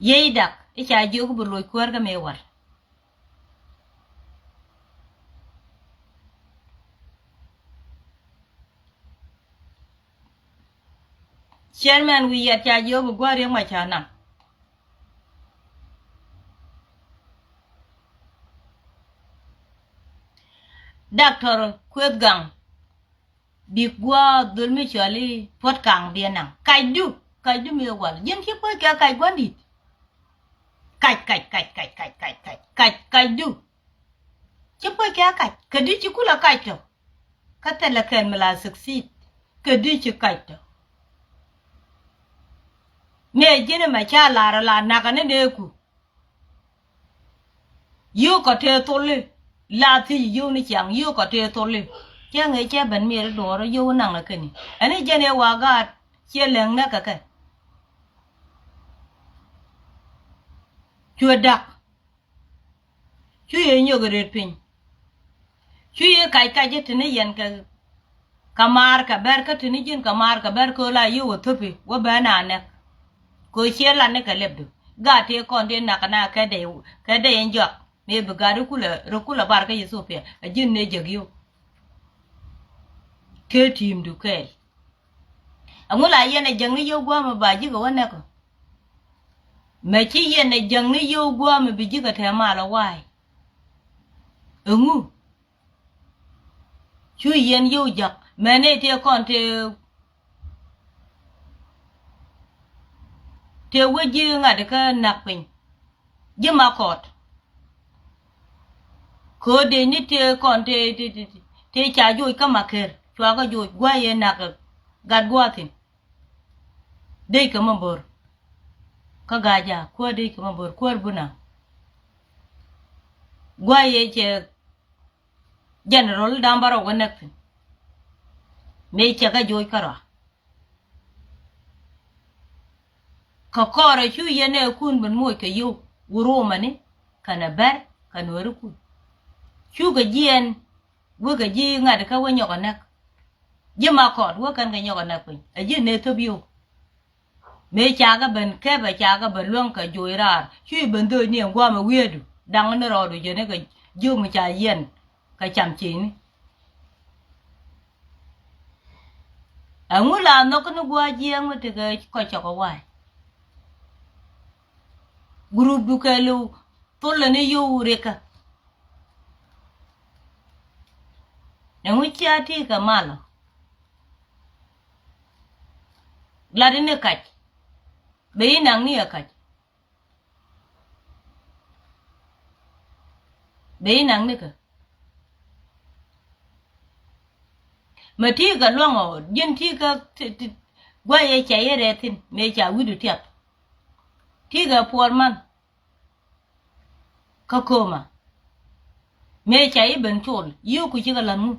Yey dak i̱ ca jiök bi loc kuäär kä mëë wal. Chairman Wi̱i̱ Yɛt ca jiök bi gua̱a̱r Riek Machar naŋ. Doctor Kueth Gaŋ. Bik gua̱a̱ dhöl mi cɔal i̱ Puɔ̱t Kaŋ biɛ naŋ. Kacdu, kacdu mi wal. Ji̱n ci puɔ̱c kɛ kac gua̱n di̱t. Kac, kac, kac, kac, kac, kac, kac, kac, kacdu. Ci puɔ̱c kɛ kac. Kädi ci kulɛ kac tɔ. Kä thilɛ kɛn mi la succeed. Kädi ci kac tɔ. Mëë ji̱n ɛmɛ ca lar ɛ la nakä ni neeku. Yio̱w kɔ tëë thuli. La thiec yio̱w ni ciaŋ yio̱w kɔ tëë thuli. Cä ŋi̱i̱c cä ben miɛt i̱ duɔɔr yio̱w naŋ ɛ käni. Ɛn i̱ jɛn ëë wa gaat ciɛ lɛŋ nɛ kɛ kɛ. Cuɛ da̱k. Cu yɛ nyök ɛ rët piny. Cu yɛ kac kac i̱ te ni yɛn kɛ kɛ maar kɛ bɛr kä te ni ji̱n kɛ maar kɛ bɛr kɛ ɣöö la yio̱w ɛ thöpi wä bɛ na nɛk. Kɛ ɣöö ciɛ lat ni kɛ lɛpdu. Gaat tëë kɔn tëë nak kɛ na kɛ dɛy kɛ dɛy ɛn jɔak. Mëë bi gat rɔ kulɛ rɔ kulɛ bar kä Ethiopia ɛ ji̱n ni jek yio̱w. Kɛ ti̱i̱mdu kɛɛl. Ɛŋu la yɛn ɛ jäŋni yio̱w gua̱a̱mɛ ba ji̱ kɛ wä nɛk ɔ? Mɛ ci yɛn ɛ jäŋni yio̱w gua̱a̱mɛ bi ji̱ kɛ tɛɛ mal ɔ wa̱a̱y. Ɛŋu? Cu yɛn yio̱w ja̱k mɛn ëë tëë kɔn tëë tëë wec ji̱ ŋa̱t kä näk piny. Ji̱ Makɔt. Köödɛ ni tëë kɔn tëë tëë tëë tëë ca joc kä Makër cua kä joc gua̱a̱c yɛ näk gat gua̱a̱th thi̱n. Dec kɛ Mabor. Kä Gaja kuäär dec kɛ Mabor kuäär Buna. Gua̱a̱c yɛ cɛ General da̱ŋ bärɔw kɛ näk thi̱n. Mëë cɛ kɛ joc kärɔa. Kɛ kɔrɛ cu yɛn ɛ kun ben moc kɛ yio̱w wurumɛni kɛnɛ bɛr kɛ nuɛɛri kun. Cukɛ jiɛn wekɛ ji̱ ŋa̱t kä wä nyɔk ɛ näk. Ji̱ Makɔt wä kɛn kɛ nyɔk ɛ näk piny ɛ ji̱ nɛ thöp yio̱w. Mëë ca kɛ ben kɛpɛ ca kɛ ben luäŋ kɛ joc raar. Cuc ben dhoc ni ɛn gua̱a̱mɛ wi̱i̱du da̱ŋ ni rɔɔdu jɛn ni kɛ jiök mi ca yiɛn kɛ cam ciëcni. Ɛŋu la nhɔk ni gua̱a̱ jiɛɛŋ mi tekɛ kɔc cɔk ɛ wa̱a̱. Gurupdu kɛɛliw thulɛ ni yio̱w rikä. Ɛŋu cia ti kɛ malɔ. Lat ini kac. Bɛ i̱ naŋ ni ɛ kac. Bɛ i̱ naŋ ni kä. Mɛ ti̱i̱ kɛ luaŋ ɔ ji̱n ti̱i̱ kä ti- ti- gua̱c ɛ cɛ yɛ rɛɛ thi̱n mëë ca wi̱du tiap. Ti̱i̱ kɛ puɔr man. Kä kööma mëë ca i̱ ben col yio̱o̱ku cikɛ la̱th ŋu.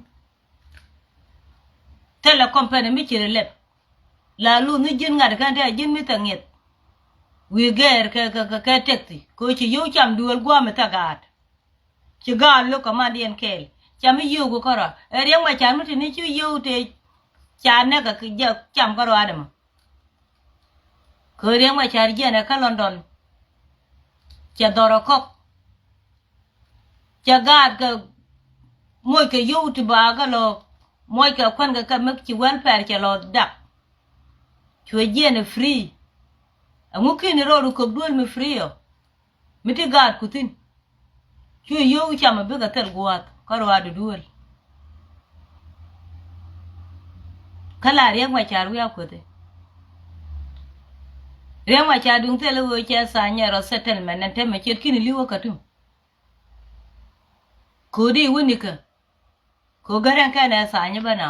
Thilɛ kɔmpɛn mi ci ri lɛp. La luth ni ji̱n ŋa̱t kɛn te a ji̱n mi thɛ ŋi̱eth. Wi̱i̱ gɛɛr kɛ kɛ kɛ kɛ tɛkthi kɛ ɣöö ci yio̱w cam duëël gua̱a̱m mi thɛ gaat. Ci gaat lo̱k kɛ mandiɛn kɛɛl ca mi yio̱o̱ku kärɔa ɛ Riɛk Macar mi te ni ci yio̱w te ca nɛk kɛ jɛ cam kärɔa dämä. Kɛ ɣöö Riɛk Macar jiɛn ɛ kä London. Cɛ dhɔr ɛ kɔk. Cɛ gaat kɛ moc kɛ yio̱w ti ba kä lɔ moc kɛ kuän kɛ kɛ mi ci welfare cɛ lɔ dak. Cuɛ jiɛn ɛ free. Ɛŋu ki̱n rɔɔdu kök duel mi free ɔ mi ti gaatku thi̱n. Cu yio̱w cam a bikɛ thil gua̱a̱th kä ruaadu duel. Kä la Riɛk Macar wi̱i̱ a kuethi. Riɛk Macar duŋ thil i̱ ɣöö cɛ tha̱a̱ny ɛ rɔ settlement ɛn tɛmɛ ce̱tkini li̱w ɛ Khartoum. Ko̱di i̱ wä nikä. Ko̱ gärɛŋ kɛn ɛ tha̱a̱ny i̱ bä na.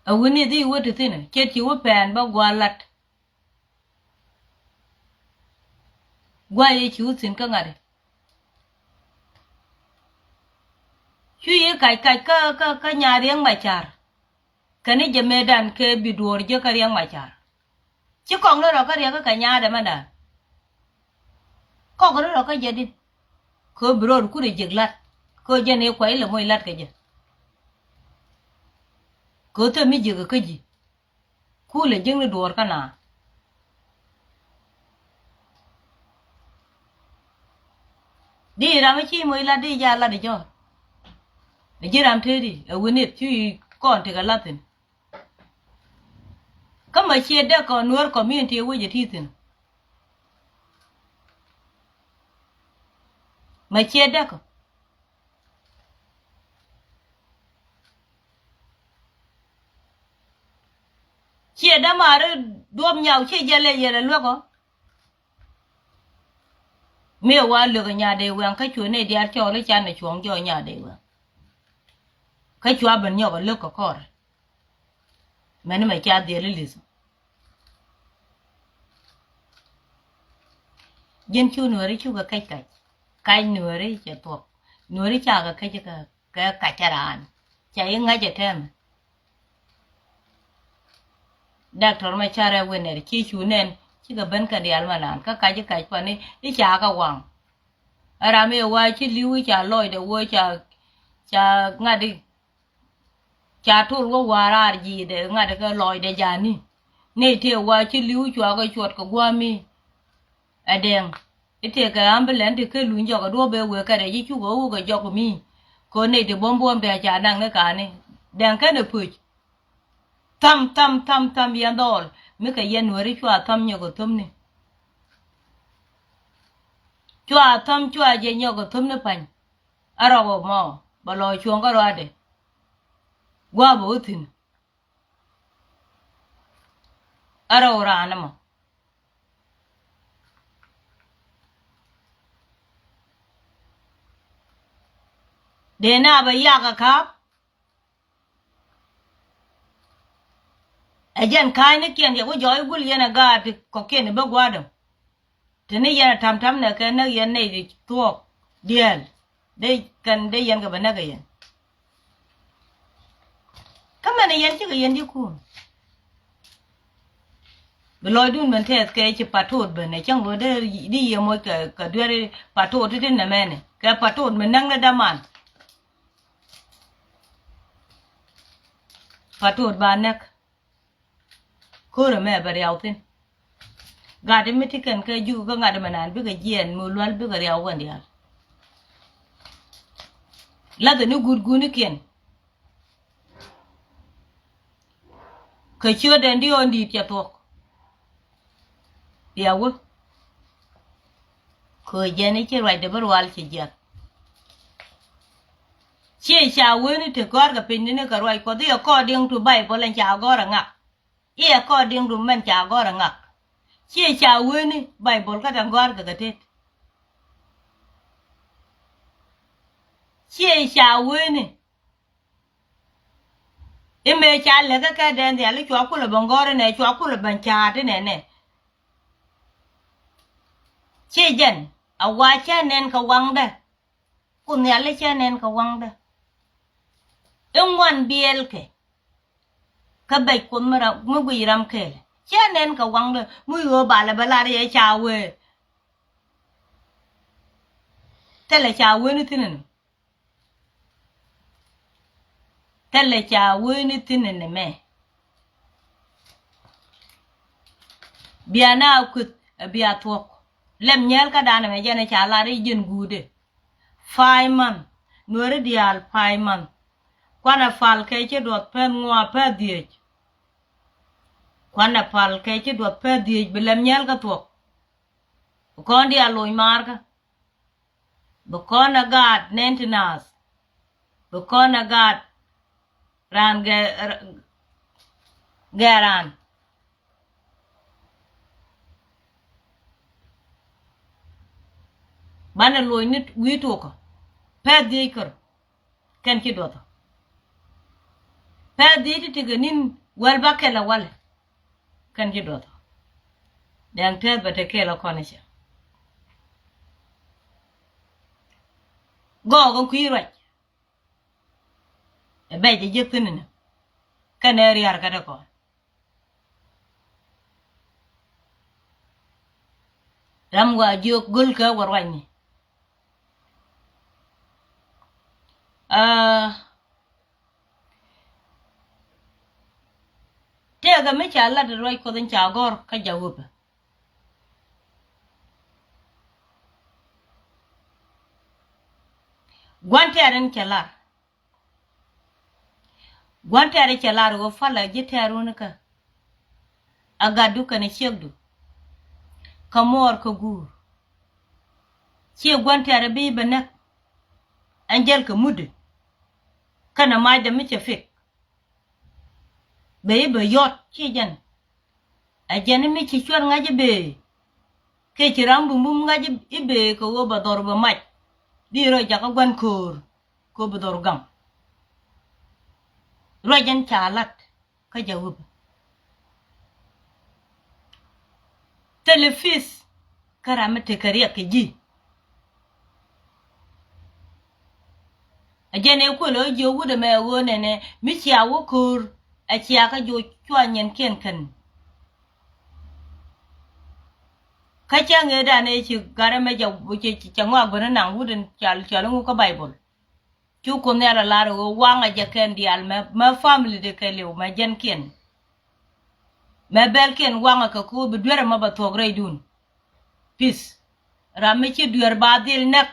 Ɛ wä ni dhi i̱ wä ti thi̱n ce̱t ci wä pɛn bä gua̱a̱r lat. Gua̱c i̱ ci wä thi̱n kä ŋa̱t i̱. Cu yi kac kac kä kä kä nyaar Riɛk Macar. Kɛn i̱ jɛ mëëdan kɛ bi duɔ̱ɔ̱r jek kä Riɛk Macar. Ci kɔk ni rɔ kä Riɛk kä kɛ nyaadɛ mɛndan. Kɔk ni rɔ kä jɛ dit. Kɛ bi rɔɔd kut ɛ jek lat kɛ jɛ ni kuay lɛ moc lat kɛ jɛ. Kɛ thöm mi jek kä ji̱. Kulɛ jiäkni duɔɔr kä na. Di ram mi ci moc lat di ja lat di jɔr. Ɛ ji̱ ram tëëdi ɛ wi̱nit cu yi kɔn tekɛ lat thi̱n. Kä ma ciɛ däk kɔn Nuäär community ɛ wec ɛ ti thi̱n. Ma ciɛ däk kɔ. Ciɛ dämaari duɔ̱p nyaw ciɛ jɛ lɛ yɛlɛ luäk ɔ. Mi wa lök ɛ nyaadɛ wɛŋ kä cuɛ nɛy diaal cɔɔl i̱ can ɛ cuɔ̱ŋ jɔɔc nyaadɛ wɛŋ. Kä cua ben nyɔk ɛ lök kɛ kɔr. Mɛni mɛ ca dhiel i̱ li̱th. Ji̱n cu Nuääri cukɛ käc kac. Kac Nuääri cɛ thuɔ̱k. Nuääri cakɛ käc kɛ kɛ kac cɛ raan. Cɛ i̱ ŋäc ɛ tɛmɛ. Doctor Macar ɛ Winɛr ci cu nɛn cikɛ ben kɛ diaal ma naan kä kac i̱ kac pani i̱ ca kɛ waŋ. Ɛ ram i̱ wa ci li̱w i̱ ca lɔcdɛ wee ca ca ŋa̱t i̱ ca tol wä wa̱a̱ raar ji̱i̱dɛ ŋa̱t i̱ kɛ lɔcdɛ ja̱a̱ni. Nɛy tëë wa ci li̱w cuakɛ cuɔt kɛ gua̱a̱mi. Ɛ dɛŋ i̱ tëëkɛ ambulance ti kä luny jɔk ɛ duɔ̱ɔ̱p ëë wëë kɛt ɛ ji̱ cukɛ wä wä kɛ jɔk mi. Kɛ ɣöö nɛy ti buɔ̱m buɔ̱m tëë ca naŋ ni ka̱a̱ni. Dɛŋ kɛn ɛ puc. Tham tham tham tham yɛn dhɔɔl mi kɛ yɛn Nuääri cua tham nyɔk ɛ thömni. Cua tham cua jɛ nyɔk ɛ thömni pa̱ny. Ɛ rɔk ɛ mɔ bɛ lɔ cuɔ̱ŋ kä ruaadɛ. Gua̱a̱p ɛ wä thi̱n. Ɛ rɔk raan ɛmɔ. Dee na bɛ yak ɛ ka̱a̱p. Ɛ jɛn ka̱a̱cnikiɛn yɛ ku jɔɔc gul yɛn ɛ gaat ti kɔ̱kiɛn i̱ bä gua̱a̱r däm. Te ni yɛn ɛ ta̱m ta̱m nɛ kɛ näk yɛn nɛy ti thuɔ̱k diaal. Dee kɛn dee yɛn kɛ bɛ näk ɛ yɛn. Kä mɛn ɛ yɛn cikɛ yɛn ji̱ kuun. Bi lɔcdun ben tɛth kɛ ci patot ben ɛ cäŋ ɣöö dee di yiëë moc kɛ kɛ dueeri patot ti ti nɛmɛni kɛ patot mi näk ni däman. Patot ba näk. Ko̱rɛ mɛ bɛ riaw thi̱n. Gat mi ti kɛn kɛ juk kä ŋa̱t mɛ naan bikɛ jiɛɛn mi lual bikɛ riaw kɛn diaal. Lathɛ ni guut guunikiɛn. Kɛ ciötdɛn di ɣɔn di̱i̱t cɛ thuɔ̱k. Bia wä. Köö jɛn i̱ ci ruacdɛ bä rual ci jiath. Ciɛ ca weni te gɔ̱a̱r kɛ piny ni ni kɛ ruac Kuɔth i̱ according to Bible ɛn ca gɔ̱r ɛ ŋak. I̱ according to mɛn ca gɔ̱r ɛ ŋak. Ciɛ ca weni Baibol kä tɛ gɔ̱a̱r kɛ kɛ tet. Ciɛ ca weni. Imɛ ca lɛkä kɛ dɛn dhiali cua kulɛ bɛ gɔ̱r inɛ cua kulɛ bɛ ca̱a̱t inɛ nɛ. Ciɛ jɛn a wa cɛ nɛn kɛ waŋdɛ. Kun nhiali cɛ nɛn kɛ waŋdɛ. Iŋuan biɛlkɛ. Kä bɛc Kuoth mi ram mi guic ram kɛɛl cɛ nɛn kɛ waŋdɛ mi ɣöö balɛ bä lar yɛ ca wee. Thilɛ ca weni thi̱n ɛnɔ. Thilɛ ca weni thi̱n ɛnɔ mɛ. Bia na kuth a bia thuɔ̱k. Lɛm nyɛɛl kä danɛ mɛ jɛn ɛ ca lar i̱ ji̱n guudɛ. Five month. Nuäri diaal five month. Kuanɛ pal kɛ ci duɔth pɛth ŋuan pɛth dhiec. Kuanɛ pal kɛ ci duɔth pɛth dhiec bi lɛm nyɛɛl kä thuɔ̱k. Bi kɔn diaal loc maarkä. Bi kɔn ɛ gaat nɛn ti naath. Bi kɔn ɛ gaat raan gɛ, gɛ raan. Banɛ luɔcni wi̱i̱ tuɔkä. Pɛth dhiec kär. Kɛn ci duɔthɔ. Pɛth dhiec ti tekɛ ni̱n wäl ba kɛl ɛ walɛ. Kɛn ci duɔthɔ. Dɛŋ tɛth bɛ te kɛl ɛ kɔn i̱ cɛ. Gɔɔk ɛ kui̱ ruac. Ɛ bɛc ɛ jiäk thi̱n inɛ. Kɛn ɛ ria̱r kä te kɔn. Ram wa jiök go̱l kɛ wä ruacni. Aa, tëëkɛ mi ca lat ruac Kuɔth in ca gɔ̱r kä Jawäpä. Gua̱n tɛɛr in cɛ lar. Gua̱n tɛɛr cɛ lar ɣöö palä ji̱ tɛɛr wun kä. A gatdu kɛnɛ ciekdu. Kä muɔɔr kä guur. Ciɛ gua̱n tɛɛr bi bɛ näk. Ɛn jäl kɛ mutdi. Kɛnɛ macdɛ mi cɛ pik. Bɛ i̱ bɛ yɔt ci jɛn. Ɛ jɛn mi ci cuɛt ŋa̱c i̱ bëë. Kɛ ci ram bumbum ŋa̱c i̱ bëë kɛ ɣöö bɛ dhɔr bɛ mac. Di rɔ jakä gua̱n köör. Kɛ ɣöö bɛ dhɔr gam. Ruac jɛn ca lat kä Jawäpä. Thilɛ pith kä ram mi tekɛ riɛk kɛ ji̱. A jɛn ɛ kuël ɣä jiök wut ɛmɛ ɣöö nɛnɛ mi cia wä köör ɛ cia kä jiök cua nyɛnkiɛn kän. Kä cä ŋëëdan ëë ci gat ɛmɛ cɛ ŋɔak bä ni naŋ wut in cɔal cɔal iŋu kä Baibol. Cu Kuoth Nhial a lar ɣöö waŋ a jɛ kɛn diaal mɛ, mɛ family di kɛɛliw mɛ jɛnkiɛn. Mɛ bɛlkiɛn waŋ a kɛ ko̱o̱p bi duer ɛmɔ bɛ thuɔ̱k rɛydun. Pith. Ram mi ci duer ba dhil näk.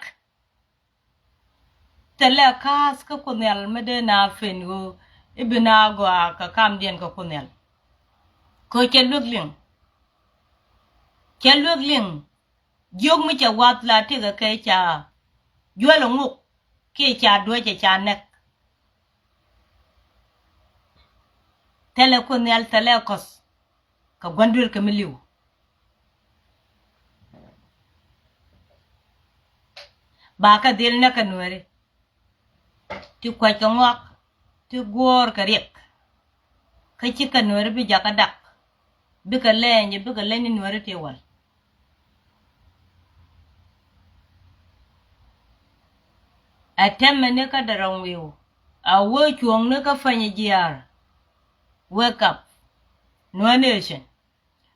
Thilɛ kaath kä Kuoth Nhial mi dee na pen ɣöö i̱ bi na gɔaa kɛ kamdiɛn kɛ Kuoth Nhial. Kä cɛ luek liŋ. Cɛ luek liŋ. Jiök mi cɛ wath la tëkɛ kɛ ca juäl ɛ ŋuk kiɛ ca duäc ɛ ca nɛk. Thilɛ Kuoth Nhial thilɛ kɔth kɛ gua̱n duel kɛ mi li̱w. Ba kɛ dhil nɛk kɛ Nuääri. Ti kuac kɛ ŋɔak ti guɔ̱ɔ̱r kɛ riɛk. Kä ci kɛ Nuääri bi jakä dak bikɛ lɛny bikɛ lɛny ni Nuääri ti wal. Ɛ tɛmɛ ni kä dɛrɔŋ wi̱i̱ a wee cuɔ̱ŋ ni kä pany jiaar. Wake up. Nuäär nation.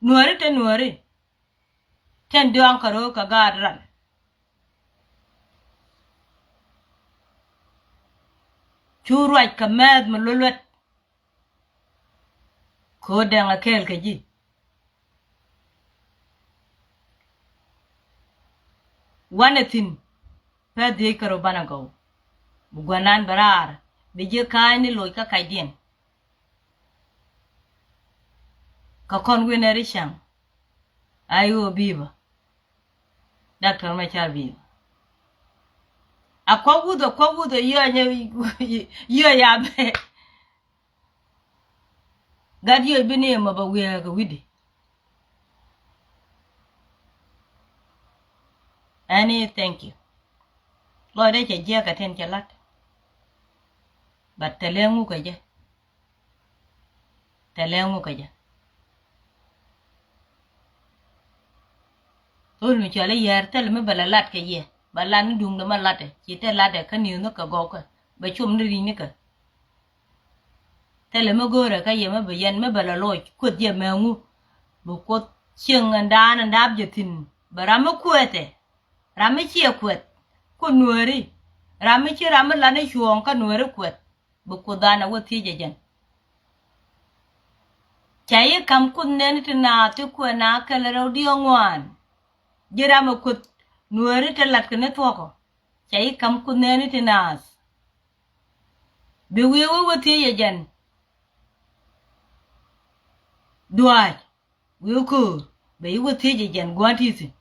Nuääri te Nuääri. Tin diɔ̱ɔ̱ŋ kɛ ro̱o̱ kɛ gaat ran. Cu ruac kɛ mɛth mi luet luet. Ko̱o̱t dɛŋ a kɛɛl kɛ ji̱. Wanɛ thi̱n pɛth dhiec kɛ rɔ banɛ gɔw. Bi gua̱nan bi raar bi ji̱ ka̱a̱cni loc kä kacdiɛn. Kä kɔn wi̱nɛ ri cäŋ. Ay ɣöö bi̱i̱ bä. Doctor Machar bi̱i̱ bä. A kuak wuth a kuak wuth a yio̱ a nyɛ yio̱ a yabɛ. Gat yio̱ bi ni ɛmɔ bɛ wiee kɛ wi̱di. Ɛni thank you. Lɔcdɛ cɛ jiɛk kɛ tin cɛ lat. But thilɛ ŋu kɛ jɛ. Thilɛ ŋu kɛ jɛ. Thol mi cɔl i̱ yɛɛr thilɛ mi bɛ la lat kɛ yɛ. Bɛ lat ni duŋdɛ ma latdɛ. Ci te latdɛ kä ni̱w ni kɛ gɔwkɛ. Bɛ com ni ri̱c ni kɛ. Thilɛ mi go̱o̱rɛ kä yɛ mi bɛ yɛn mi bɛ la loc kuoth jɛ mɛ ŋu. Bi kuoth cieŋ ɛn daan ɛn daap jɛ thi̱n. Bɛ ram mi kuɛthɛ. Ram mi ciɛ kuɛth. Ku nuääri. Ram mi ci ram mi lat ni cuɔ̱ɔ̱ŋ kä nuääri kuɛth. Bi kuoth daan a wä thiec ɛ jɛn. Ca yi kam kuoth nɛɛni ti naath ti kuɛ na kɛl rɛw diɔ̱ɔ̱ŋ ŋuan. Ji̱ ram ɛ kuoth nuääri te lat kɛ ni thuɔ̱kɔ. Ca yi kam kuoth nɛɛni ti naath. Bi wi̱i̱ wä wä thiec ɛ jɛn. Duaac. Wi̱i̱ ko̱o̱r bɛ yi wä thiec ɛ jɛn gua̱n ti thi̱n.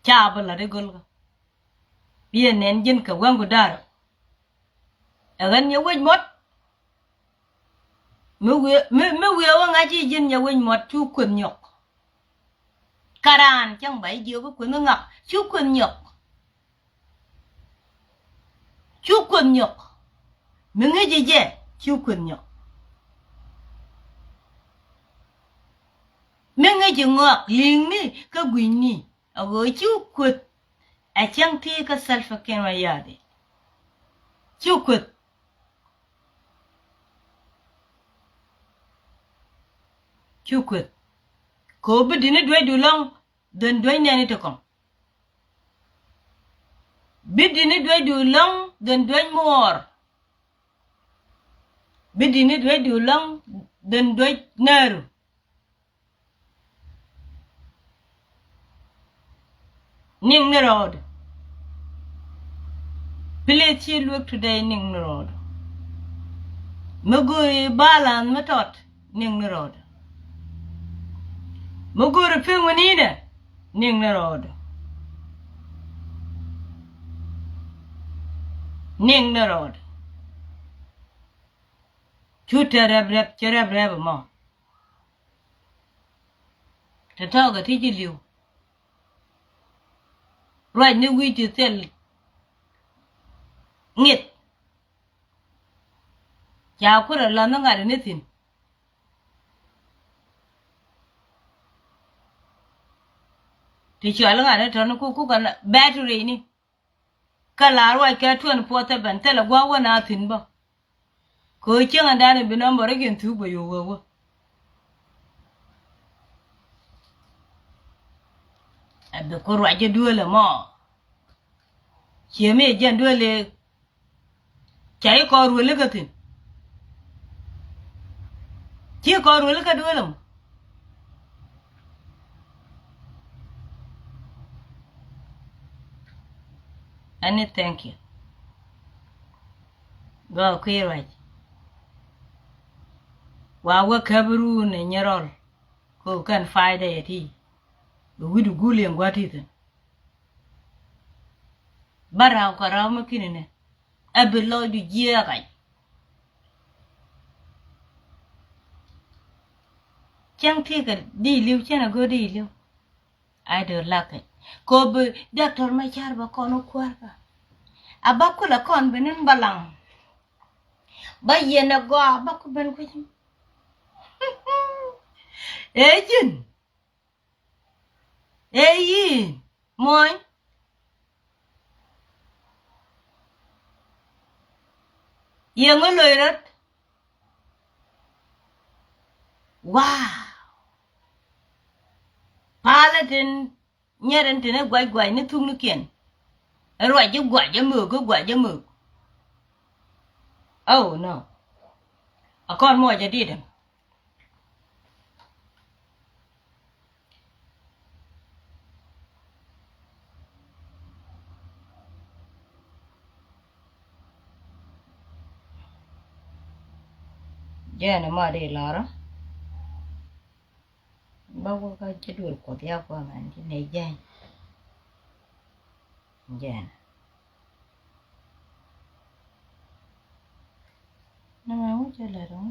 Ca bi lat i̱ go̱lkä. Bi ɛ nɛn ji̱n kɛ wäŋ ku da̱rä. Ɛ ɣän nyɛ wec muɔ̱t. Mi wiee mi mi wiee wä ŋa̱c i̱ ji̱n nyɛ wec muɔ̱t cu kueth nyɔk. Kä raan cäŋ ba i̱ jiök i̱ kueth mi ŋak cu kueth nyɔk. Cu kueth nyɔk. Mi ŋi̱ci jɛ cu kueth nyɔk. Mi ŋi̱ci ŋɔak li̱i̱ŋni kä gui̱nyni. A ɣöö cu kueth. Ɛ cäŋ ti kä Salva Kiir Mayardit. Cu kueth. Cu kueth. Kɛ ɣöö bi di̱t ni duecdu lɔ̱ŋ dhön duec nɛɛni ti kɔ̱ŋ. Bi di̱t ni duecdu lɔ̱ŋ dhön duec muɔɔr. Bi di̱t ni duecdu lɔ̱ŋ dhön duec nääru. Niŋ ni rɔɔdu. Please ci luek today niŋ ni rɔɔdu. Mi go̱o̱ri balance mi tɔt niŋ ni rɔɔdu. Mi go̱o̱ri pi̱ŋ wi̱ni̱nɛ niŋ ni rɔɔdu. Niŋ ni rɔɔdu. Cu te rɛp rɛp ci rɛp rɛp mɔ. Te tɔɔkɛ ti ji̱ li̱w. Ruac ni wi̱i̱ ti thil ŋi̱th. Ca kurɛ la̱th ni ŋa̱t ni thi̱n. Ti cɔal ŋa̱t ni tɔ̱ni ku kukɛ battery ni. Kä la ruac kɛ twenty four seven thilɛ gua̱a̱k wä na thi̱n bä. Kɛ ɣöö cieŋ ɛn da̱a̱n i̱ bi nɔmbɔr i̱ kiɛn thuk bä yo̱o̱k wee wä. Ɛ bi ku ruac jɛ duëël ɛmɔ. Ciɛ mi ɛ jɛn duëël ëë. Ca i̱ kɔɔr ruëli kä thi̱n. Ci kɔɔr ruëli kä duëël ɛmɔ. Ɛni thank you. Gɔaa kui̱ ruac. Wa wä käp run ɛ nyɛ rɔl. Ko kɛn faidɛ yɛ ti. Bɛ wi̱du gul yɛn gua̱t ti thi̱n. Bä raw kɛ raw mi ki̱ni nɛ. Ɛ bi lɔcdu jiääk ɛ. Cäŋ ti kɛ di li̱w cɛn ɛ go̱o̱r di li̱w. Ai döör lak kɛ. Ko bi Doctor Machar bä kɔn wä kuäärkä. A bä kulɛ kɔn bi nin balaŋ. Bä yɛn ɛ gɔaa bä ku ben kui̱c. Ëë ji̱n. Ëë yi̱i̱n. Muɔ̱ny. Yɛ ŋö loc rɔ̱t? Wow. Palä tin nyɛr in tin i̱ guac guac ni thuk ni kiɛn. I̱ ruac ji̱ guac jɛ möök i̱ guac jɛ möök. Oh no. A kɔn muɔc jɛ di̱t ɛm. Jɛn ɛmɔ di lɔrä. Bä wä kä ci duël kuɔth ya kuɔth mɛn ci nɛ jɛn. Jɛn. Nɛ mɛ wä cɛ lɛ rɔŋ.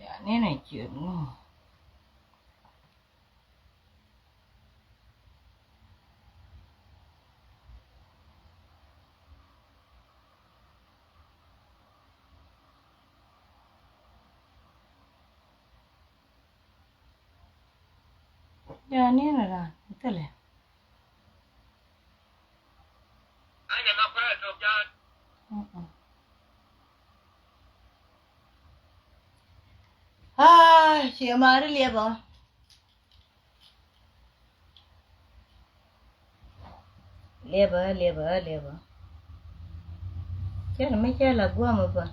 Ja, ni na ciöt ŋu. Ja, ni na ran, thilɛ. Aa, ciɛ mari liɛpɔ. Liɛpɔ, liɛpɔ, liɛpɔ. Cɛ ni mi cɛ la guam pa.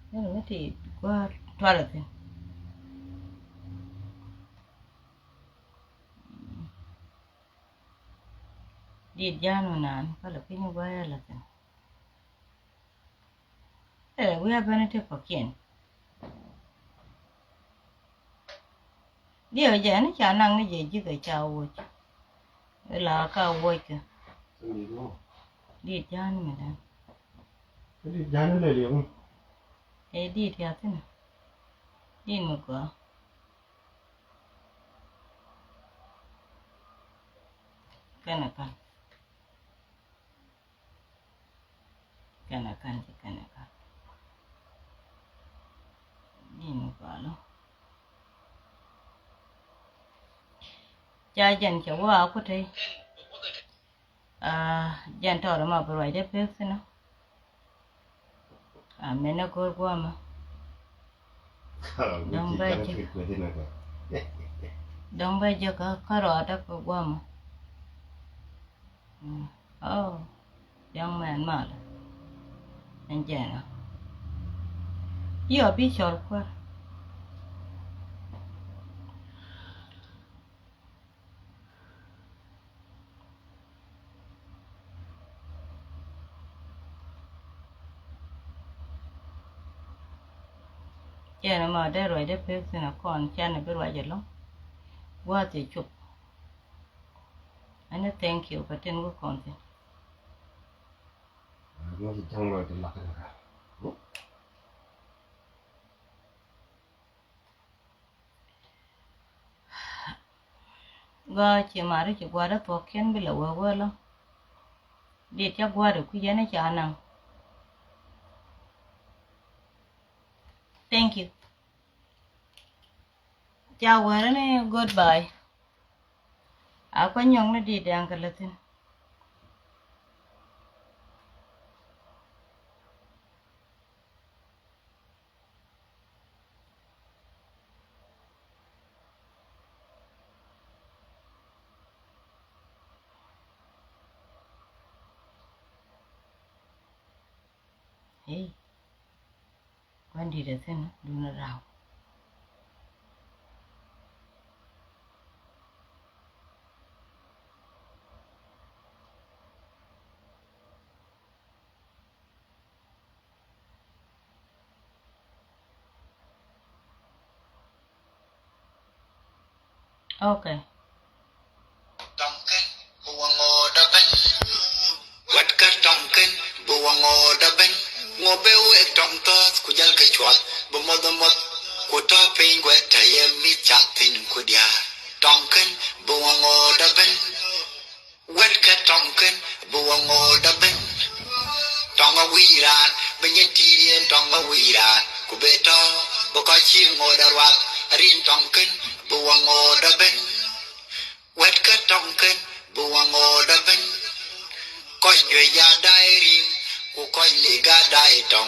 Cɛ ni mi ti guam tualɛ thin. Dit jan mi nan pälɛ piny guayɛ la thin. Ɛ wi̱i̱ a ben ti kɔ̱kiɛn. Diɛ jɛ ni ca naŋ ni jɛ ji̱ kɛ ca woc. Ila ka woc kɛ. Dit jan mi dan. Dit jan ni lɛ liɛŋ. Ɛ dit ya thin. Dit mi gɔaa. Kɛnɛ kan. Kɛnɛ kan ci kɛnɛ kan. Ni ni gɔalo. Ca jɛn cɛ wä a kutɛ. Aa, jɛn tɔɔrɛ ma bi ruacdɛ pek thinɔ. A mɛnɛ go̱r guamä. Dɔ̱ŋ bɛ jek. Dɔ̱ŋ bɛ jek kä, kä rɔɔdä kɛ guamä. Mm. Oh, young man malɛ. Ɛn jɛn ɔ. Yɔ bi cɔl kuäär. Cɛn ɛmɔ dee ruacdɛ pek thin a kɔn cɛn ɛ bi ruac ɛlɔ̱ŋ. Gua̱a̱th ɛ cop. Ɛn ɛ thank you kɛ tin wä kɔn thin. Gɔaa ci mari ci gua̱a̱r ɛ thuɔ̱k kiɛn bi lɛ wee wee lɔ. Dit ca gua̱a̱r ɛ kui̱ yɛn ɛ ca naŋ. Thank you. Ca wee rɛ ni goodbye. A kɔ nyɔŋ ni dit dɛŋ kɛ lɛ thin. Hey, gua̱n dit a thin dun a raw. Okay. Tɔŋkɛn bi wä ŋo̱o̱dä ben. Wɛt kä tɔŋkɛn bi wä ŋo̱o̱dä ben. Ŋo̱o̱ ben wek tɔŋ thɔɔth ku jäl kɛ cuɔth bi moth moth. Ku tɔ̱ piny guɛ tɛ yɛ mi cath thin ku diaal. Tɔŋkɛn bi wä ŋo̱o̱dä ben. Wɛt kä tɔŋkɛn bi wä ŋo̱o̱dä ben. Tɔŋ a wi̱i̱ raan bi nyin ti̱i̱ rieen tɔŋ a wi̱i̱ raan ku bee tɔ̱ bi kɔc ci ŋo̱o̱dä ruath. Rin tɔŋkɛn bi wä ŋo̱o̱dä ben. Wɛt kä tɔŋkɛn bi wä ŋo̱o̱dä ben. Kɔc juec a da̱a̱ ɛ ri̱ŋ ku kɔc lik a da̱a̱ ɛ tɔŋ.